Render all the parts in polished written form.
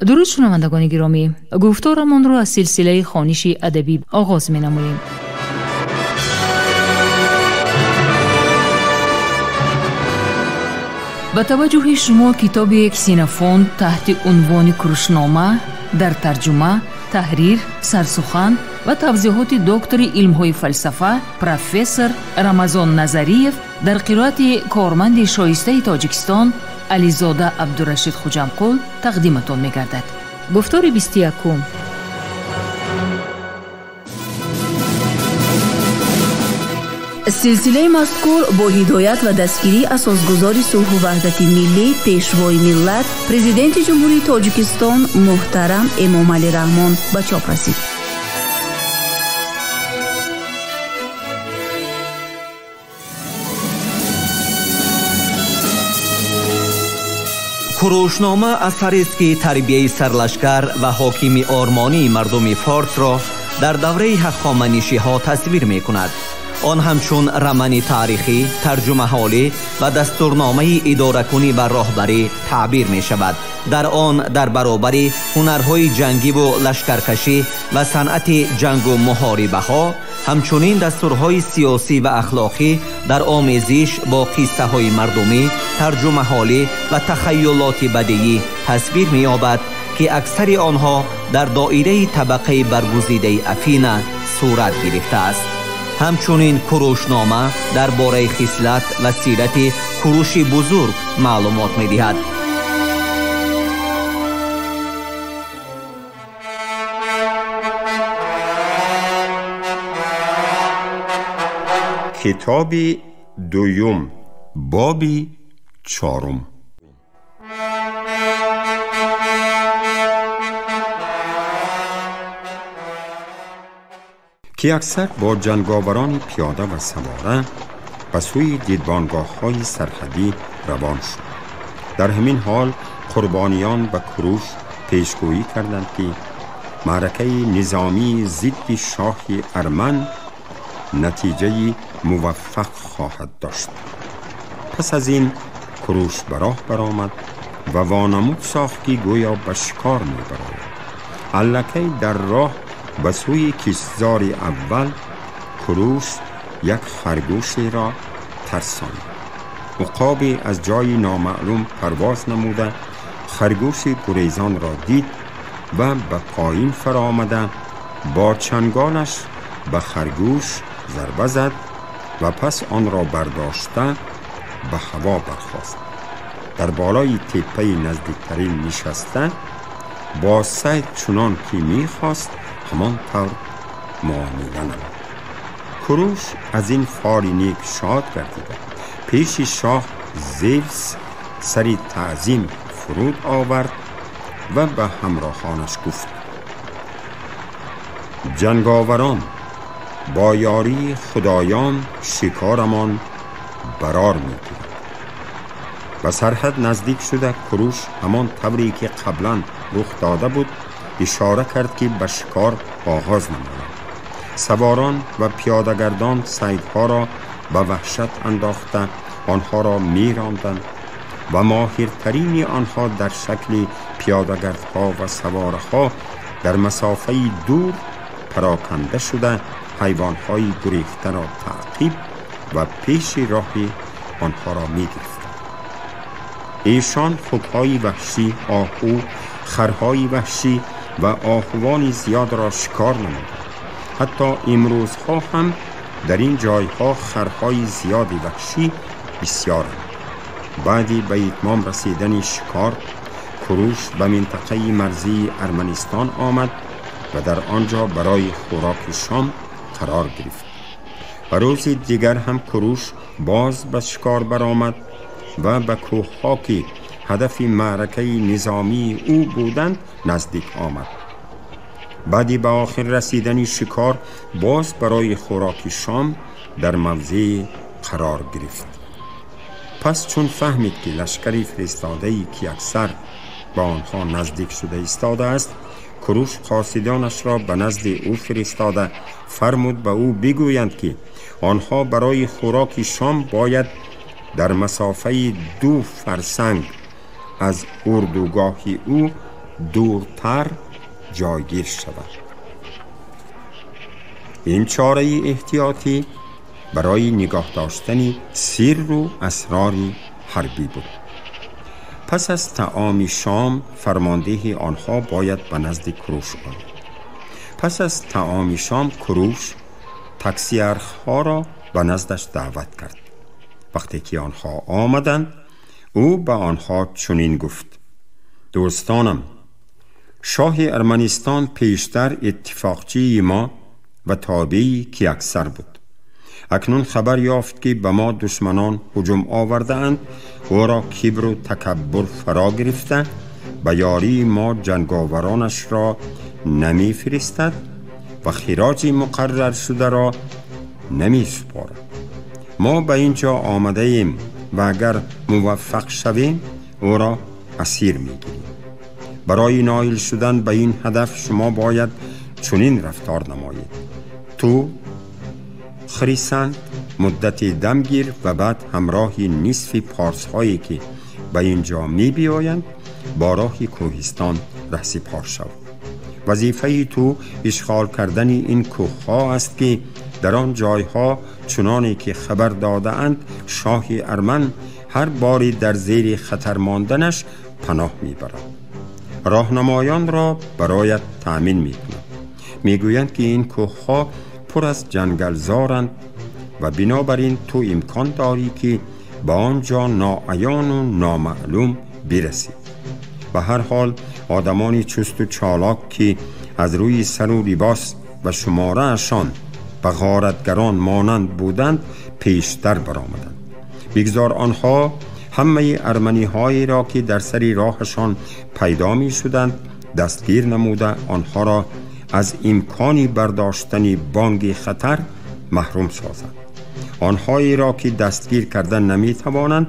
Дуруд, шунавандагони гиромӣ, гуфторамонро аз силсилаи хониши адабӣ оғоз менамоем. Ба таваҷҷӯҳи шумо китоби Ксенофонт таҳти унвони Курушнома дар тарҷума, таҳрир, сарсухан ва тавзеҳоти доктори илмҳои фалсафа профессор Рамазон Назариев дар қироати корманди шоистаи Тоҷикистон Ализода Абдурашид Хуҷамқул тақдиматон мегардад. Гуфтори 21. Силсилаи мазкур бо ҳидоят ва дастгирии асосгузори сулҳу ваҳдати миллӣ, пешвои миллат, президенти Ҷумҳурии Тоҷикистон муҳтарам Эмомалӣ Раҳмон ба чоп расид. Курушнома асарест, ки тарбияи сарлашкар ва ҳокими ормонии мардуми форсро дар давраи ҳахоманишиҳо тасвир мекунад. Он ҳамчун романи таърихӣ, тарҷумаҳолӣ ва дастурномаи идоракунӣ ва роҳбарӣ таъбир мешавад. Дар он дар баробари ҳунарҳои ҷангиву лашкаркашӣ ва санъати ҷангу муҳорибаҳо, ҳамчунин дастурҳои сиёсӣ ва ахлоқӣ дар омезиш бо қиссаҳои мардумӣ, тарҷумаҳолӣ ва тахайюлоти бадиӣ тасвир меёбад, ки аксари онҳо дар доираи табақаи баргузидаи Афина сурат гирифтааст. Ҳамчунин Курушнома дар бораи хислат ва сирати Куруши бузург маълумот медиҳад. Китоби дуюм, боби чорум. Кияксар бо ҷанговарони пиёда ва савора ба сӯи дидбонгоҳҳои сарҳадӣ равон шуд. Дар ҳамин ҳол қурбониён ба Куруш пешгӯӣ карданд, ки маъракаи низомии зидди шоҳи арман натиҷаи муваффақ хоҳад дошт. Пас аз ин Куруш ба роҳ баромад ва вонамуд сохт, ки гӯё ба шикор мебарояд. Аллакай дар роҳ ба сӯи киштзори аввал Куруш як харгӯшеро тарсонд. Уқобе аз ҷойи номаълум парвоз намуда харгӯши гурезонро дид ва ба поин фаромада бо чанголаш ба харгӯш зарба зад ва пас онро бардошта ба ҳаво бархост. Дар болои теппаи наздиктарин нишаста бо сайд чунон ки мехост ҳамон тавр муомила намуд. Куруш аз ин фоли нек шод гардида пеши шоҳ Зевс сари таъзим фуруд овард ва ба ҳамроҳонаш гуфт: ҷанговарон, бо ёрии худоён шикорамон барор мегирад. Ба сарҳад наздик шуда Куруш ҳамон тавре ки қаблан рух дода буд ишора кард, ки ба шикор оғоз намояд. Саворон ва пиёдагардон сайдҳоро ба ваҳшат андохта онҳоро меронданд ва моҳиртарини онҳо дар шакли пиёдагардҳо ва савораҳо дар масофаи дур пароканда шуда ҳайвонҳои гурехтаро таъқиб ва пеши роҳи онҳоро мегирифтанд. Эшон хукҳои ваҳшӣ, оҳу, харҳои ваҳшӣ ва оҳувони зиёдро шикор намуданд. Ҳатто имрӯзҳо ҳам дар ин ҷойҳо харҳои зиёди ваҳшӣ бисёранд. Баъди ба итмом расидани шикор Куруш ба минтақаи марзии Арманистон омад ва дар он ҷо барои хӯроки шом қарор гирифт. Ва рӯзи дигар ҳам Куруш боз ба шикор баромад ва ба кӯҳҳо, ки ҳадафи маъракаи низомии ӯ буданд, наздик омад. Баъди ба охир расидани шикор боз барои хӯроки шом дар мавзеъ қарор гирифт. Пас чун фаҳмид, ки лашкари фиристодаи Кияксар ба онҳо наздик шуда истодааст, Куруш қосидонашро ба назди ӯ фиристода фармуд ба ӯ бигӯянд, ки онҳо барои хӯроки шом бояд дар масофаи 2 фарсанг аз урдугоҳи ӯ дуртар ҷойгир шавад. Ин чораи эҳтиётӣ барои нигоҳ доштани сирру асрори ҳарбӣ буд. Пас аз таоми шом фармондеҳи онҳо бояд ба назди Куруш ояд. Пас аз таоми шом Куруш таксиархҳоро ба наздаш даъват кард. Вақте ки онҳо омаданд, ӯ ба онҳо чунин гуфт: дӯстонам, шоҳи Арманистон пештар иттифоқчии мо ва тобеи Киаксар буд. Акнун хабар ёфт ки ба мо душманон ҳуҷум овардаанд, ӯро кибру такаббур фаро гирифта ба ёрии мо ҷанговаронашро намефиристад ва хироҷи муқарраршударо намесупорад. Мо ба ин ҷо омадаем ва агар муваффақ шавем, ӯро асир мегирем. Барои ноил шудан ба ин ҳадаф шумо бояд чунин рафтор намоед: ту Хрисант муддати дамгир ва баъд ҳамроҳи нисфи порсҳое ки ба ин ҷо мебиёянд бо роҳи кӯҳистон раҳсипор шав. Вазифаи ту ишғол кардани ин кӯҳҳо аст ки дар он ҷойҳо чуноне ки хабар додаанд, шоҳи арман ҳар бори дар зери хатар монданаш паноҳ мебарад. Роҳнамоёнро бароят таъмин мекунад. Мегӯянд ки ин кӯҳҳо пур аз ҷангалзоранд ва бинобар ин ту имкон дорӣ ки ба он ҷо ноаёну номаълум бирасӣ. Ба ҳар ҳол одамони чусту чолок ки аз рӯи сару либос ва шумораашон ба ғоратгарон монанд буданд, пештар баромаданд. Бигзор онҳо ҳамаи арманиҳоеро ки дар сари роҳашон пайдо мешуданд дастгир намуда онҳоро аз имкони бардоштани бонги хатар маҳрум созанд. Онҳоеро ки дастгир кардан наметавонанд,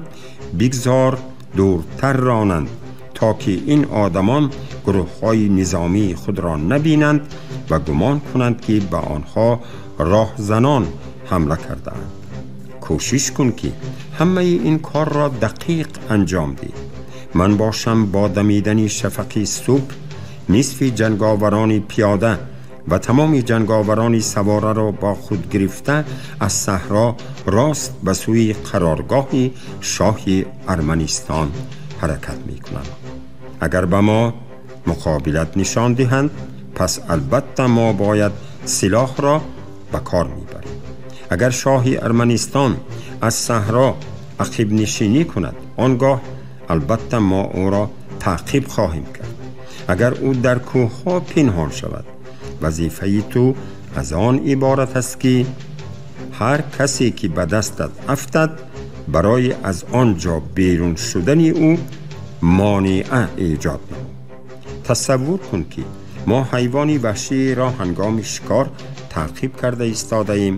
бигзор дуртар ронанд то ки ин одамон гурӯҳҳои низомии худро набинанд ва гумон кунанд ки ба онҳо роҳзанон ҳамла кардаанд. Кӯшиш кун ки ҳамаи ин корро дақиқ анҷом диҳ. Ман бошам бо дамидани шафақи субҳ нисфи ҷанговарони пиёда ва тамоми ҷанговарони савораро бо худ гирифта аз саҳро рост ба сӯи қароргоҳи шоҳи Арманистон ҳаракат мекунам. Агар ба мо муқобилат нишон диҳанд, пас албатта мо бояд силоҳро ба кор мебарем. Агар шоҳи Арманистон аз саҳро ақибнишинӣ кунад, он гоҳ албатта мо ӯро таъқиб хоҳем кард. Агар ӯ дар кӯҳҳо пинҳон шавад, вазифаи ту аз он иборат аст ки ҳар касе ки ба дастат афтад, барои аз он ҷо берун шудани ӯ монеа эҷод намо. Тасаввур кун ки мо ҳайвони ваҳширо ҳангоми шикор таъқиб карда истодаем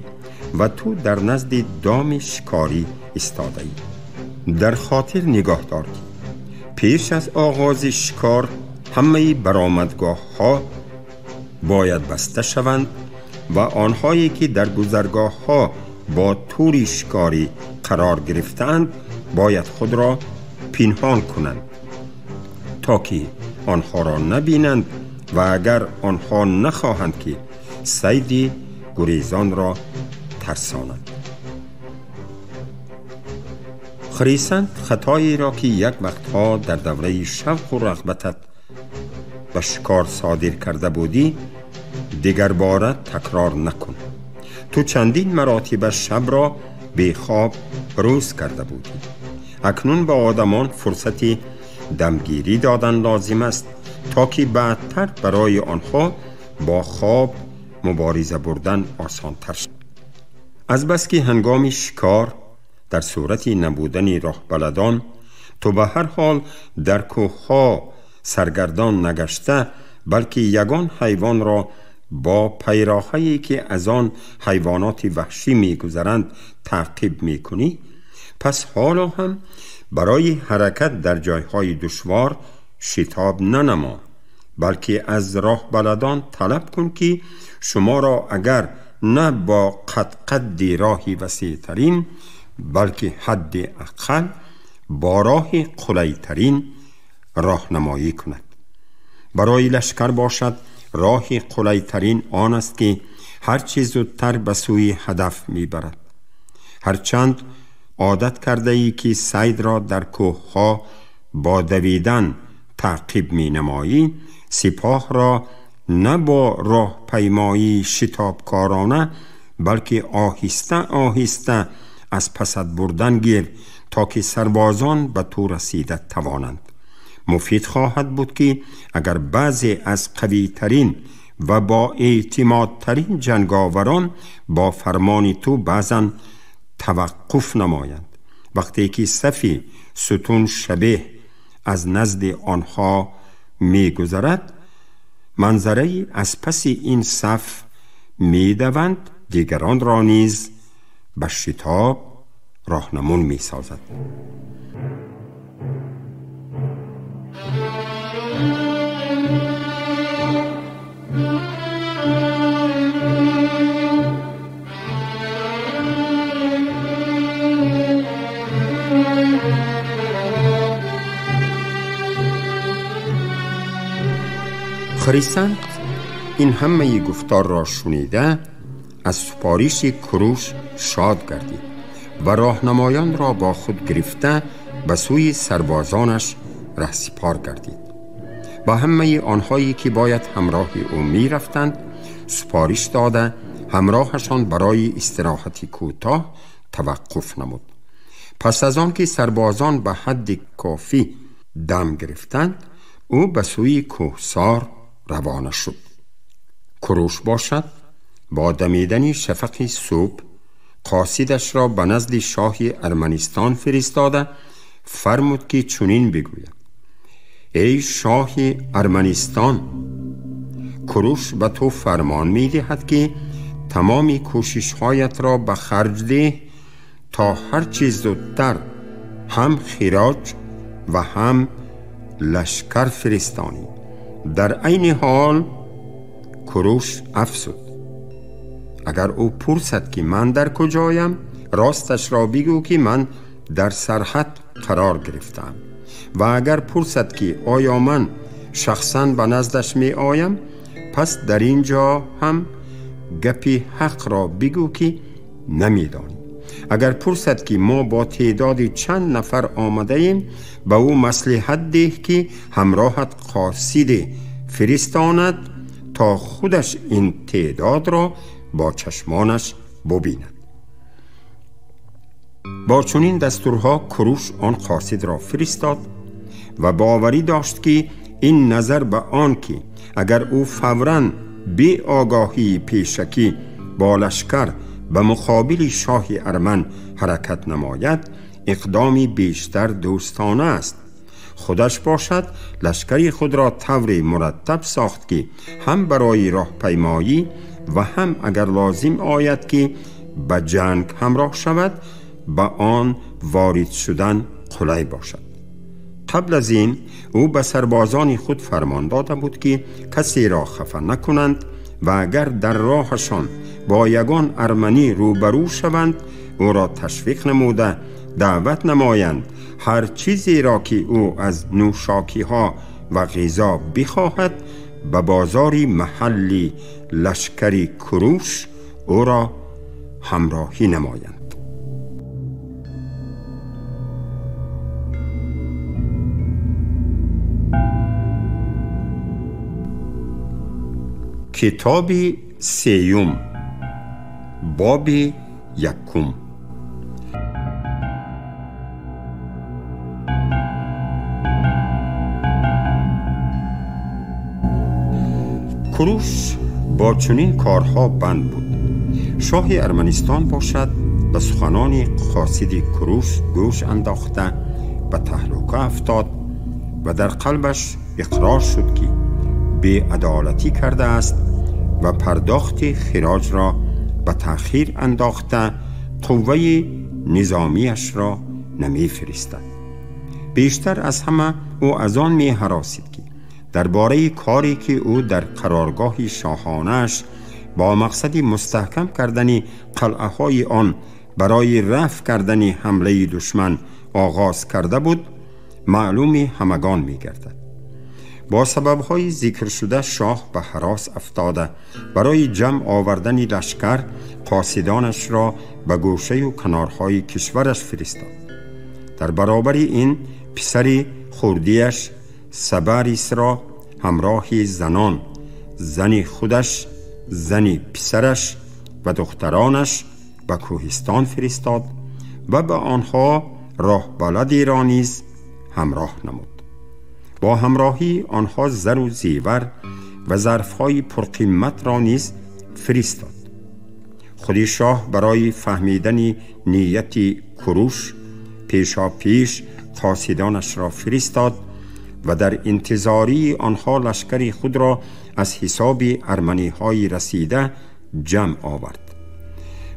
ва ту дар назди доми шикорӣ истодаӣ. Дар хотир нигоҳ дор ки пеш аз оғози шикор ҳамаи баромадгоҳҳо бояд баста шаванд ва онҳое ки дар гузаргоҳҳо бо тури шикорӣ қарор гирифтаанд бояд худро пинҳон кунанд то ки онҳоро набинанд ва агар онҳо нахоҳанд ки сайди гурезонро тарсонанд. Хрисант хатоеро ки як вақтҳо дар давраи шавқу рағбатат ба шикор содир карда будӣ, дигарбора такрор накун. Ту чандин маротиба шабро бехоб рӯз карда будӣ. Акнун ба одамон фурсати дамгирӣ додан лозим аст то ки баъдтар барои онҳо бо хоб мубориза бурдан осонтар шавад. Азбаски ҳангоми шикор дар сурати набудани роҳбаладон ту ба ҳар ҳол дар кӯҳҳо саргардон нагашта, балки ягон ҳайвонро бо пайроҳае ки аз он ҳайвоноти ваҳшӣ мегузаранд таъқиб мекунӣ, пас ҳоло ҳам барои ҳаракат дар ҷойҳои душвор шитоб нанамо, балки аз роҳбаладон талаб кун ки шуморо агар на бо қадқадди роҳи васеътарин, балки ҳадди ақал бо роҳи қулайтарин роҳнамоӣ кунад. برای لشکر باشد راه قلیترین آن است که هرچی زودتر به سوی هدف میبرد. هرچند عادت کرده ای که صید را در کوهها با دویدن تعقیب می نمایی، سپاه را نه با راه پیمایی شتابکارانه بلکه آهسته آهسته از پسد بردن گیر تا که سربازان به تو رسیده توانند. مفید خواهد بود که اگر بعضی از قوی ترین و با اعتمادترین جنگاوران با فرمان تو بعضا توقف نمایند. وقتی که صفی ستون شبیه از نزد آنها میگذرد، منظره از پس این صف میدوند، دیگران را نیز به شتاب راهنمون میسازد. خریسند این همه گفتار را شنیده از سپاریش کروش شاد گردید و راهنمایان را با خود گرفته به سوی سربازانش رهسپار گردید. با همه آنهایی که باید همراه او می رفتند سپارش داده همراهشان برای استراحت کوتاه توقف نمود. پس از آن که سربازان به حد کافی دم گرفتند، او به سوی کوهسار روانه شد. کروش باشد با دمیدن شفق صبح قاصدش را به نزد شاه ارمنستان فرستاده فرمود که چنین بگوید: ای شاه ارمنستان، کروش به تو فرمان می دهد که تمام کوشش‌هایت را به خرج ده تا هر چیز زودتر هم خراج و هم لشکر فرستانی. در عین حال کروش افزود: اگر او پرسد که من در کجایم، راستش را بگو که من در سرحد قرار گرفتم، و اگر پرسد که آیا من شخصا به نزدش می آیم، پس در اینجا هم گپی حق را بگو که نمیدانی. اگر پرسد که ما با تعداد چند نفر آمده ایم، به او مصلحت ده که همراهت قاصد فرستاند تا خودش این تعداد را با چشمانش ببیند. با چنین دستورها کروش آن قاصد را فرستاد و باوری داشت که این نظر به آن که اگر او فوراً بی آگاهی پیشکی با لشکر به مقابل شاه ارمن حرکت نماید، اقدامی بیشتر دوستانه است. خودش باشد لشکری خود را طور مرتب ساخت که هم برای راهپیمایی و هم اگر لازم آید که به جنگ همراه شود، به آن وارد شدن قلی باشد. قبل از این او به سربازان خود فرمان داده بود که کسی را خفه نکنند و اگر در راهشان با یگان ارمنی روبرو شوند، او را تشویق نموده دعوت نمایند هر چیزی را که او از نوشاکی ها و غذا بخواهد به بازار محلی لشکری کروش او را همراهی نمایند. کتاب سیوم، باب یکم. کروش با چنین کارها بند بود. شاه ارمنستان باشد به سخنان قاصد کروش گوش انداخته به تهلکه افتاد و در قلبش اقرار شد که بی‌عدالتی کرده است و پرداخت خراج را به تأخیر انداخته قوه نظامیش را نمی فرستد. بیشتر از همه او از آن می هراسید که درباره کاری که او در قرارگاه شاهانش با مقصد مستحکم کردن قلعه های آن برای رفع کردن حمله دشمن آغاز کرده بود، معلوم همگان می گردد. با سبب‌های ذکر شده شاه به هراس افتاده برای جمع آوردن لشکر قاصدانش را به گوشه و کنارهای کشورش فرستاد. در برابر این پسر خردیش سباریس را همراه زنان، زن خودش، زن پسرش و دخترانش به کوهستان فرستاد و به آنها راه بلدی را نیز همراه نمود. با همراهی آنها زر و زیور و ظرفهای پرقیمت را نیز فرستاد. خود شاه برای فهمیدن نیت کوروش پیشا پیش قاصدانش را فرستاد و در انتظاری آنها لشکر خود را از حساب ارمنی های رسیده جمع آورد.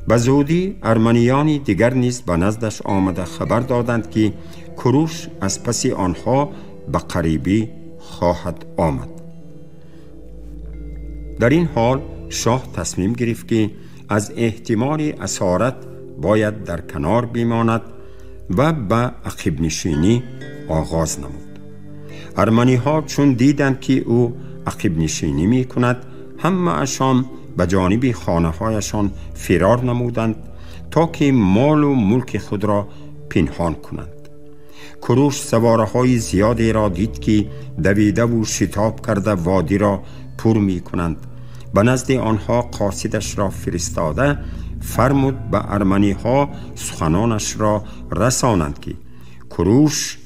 به زودی ارمنیان دیگر نیز به نزدش آمده خبر دادند که کوروش از پس آنها به قریبی خواهد آمد. در این حال شاه تصمیم گرفت که از احتمال اسارت باید در کنار بماند و به عقب نشینی آغاز نمود. ارمنی ها چون دیدند که او عقب نشینی می کند، همه اشان به جانب خانه هایشان فرار نمودند تا که مال و ملک خود را پنهان کنند. کوروش سواره های زیادی را دید که دویده و شتاب کرده وادی را پر می کنند. به نزد آنها قاصدش را فرستاده فرمود به ارمنی ها سخنانش را رسانند که کوروش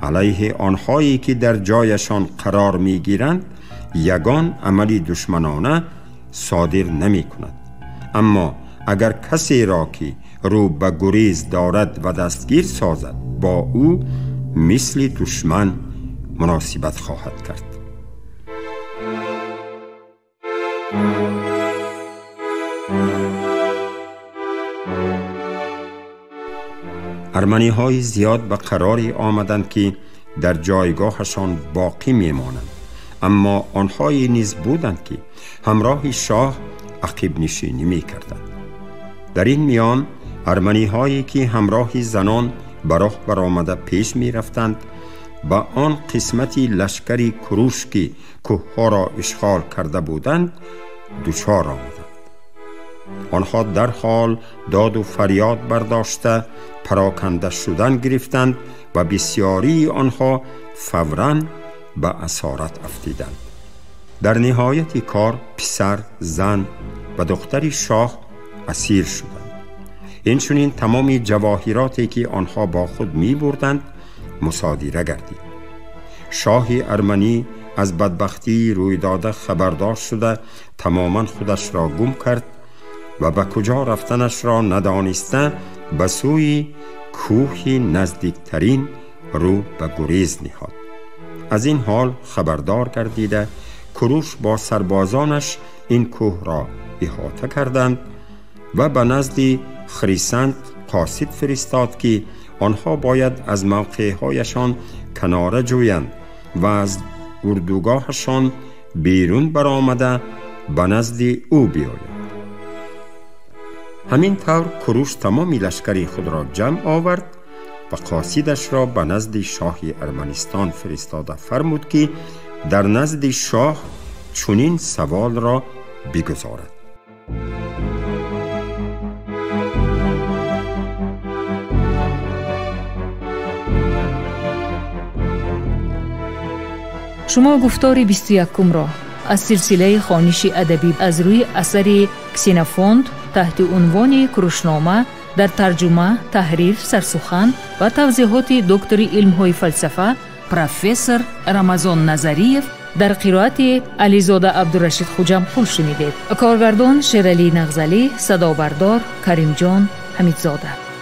علیه آنهایی که در جایشان قرار می گیرند یگان عملی دشمنانه صادر نمی کند، اما اگر کسی را که رو به گریز دارد و دستگیر سازد با او مثل دشمن مناسبت خواهد کرد. ارمنی های زیاد به قراری آمدند که در جایگاهشان باقی میمانند، اما آنهایی نیز بودند که همراه شاه عقب نشینی می کردند. در این میان ارمنی هایی که همراه زنان به راه برآمده پیش می رفتند به آن قسمت لشکری کوروش که کوهها را اشغال کرده بودند دچار آمدند. آنها در حال داد و فریاد برداشته پراکنده شدن گرفتند و بسیاری آنها فوراً به اسارت افتیدند. در نهایت کار پسر، زن و دختر شاه اسیر شدند. اینچنین تمام جواهراتی که آنها با خود می بردند مصادره گردید. شاه ارمنی از بدبختی روی داده خبردار شده تماما خودش را گم کرد و به کجا رفتنش را ندانسته به سوی کوه نزدیکترین رو به گریز نهاد. از این حال خبردار گردیده کوروش با سربازانش این کوه را احاطه کردند و به نزد خریسند قاصد فرستاد که آنها باید از موقعهایشان کناره جویند و از اردوگاهشان بیرون برآمده به نزد او بیایند. همین طور کوروش تمام لشکر خود را جمع آورد و قاصدش را به نزد شاه ارمنستان فرستاده فرمود که در نزد شاه چنین سوال را بگذارد: шумо гуфтори 21-ро аз силсилаи хониши адабӣ аз рӯи асари Ксенофонт таҳти унвони Курушнома дар тарҷума, таҳрир, сарсухан ва тавзеҳоти доктори илмҳои фалсафа профессор Рамазон Назариев дар қироати Ализода Абдурашид Хуҷамқул шунидед. Коргардон Шералӣ Нағзалӣ, садобардор Каримҷон Ҳамидзода.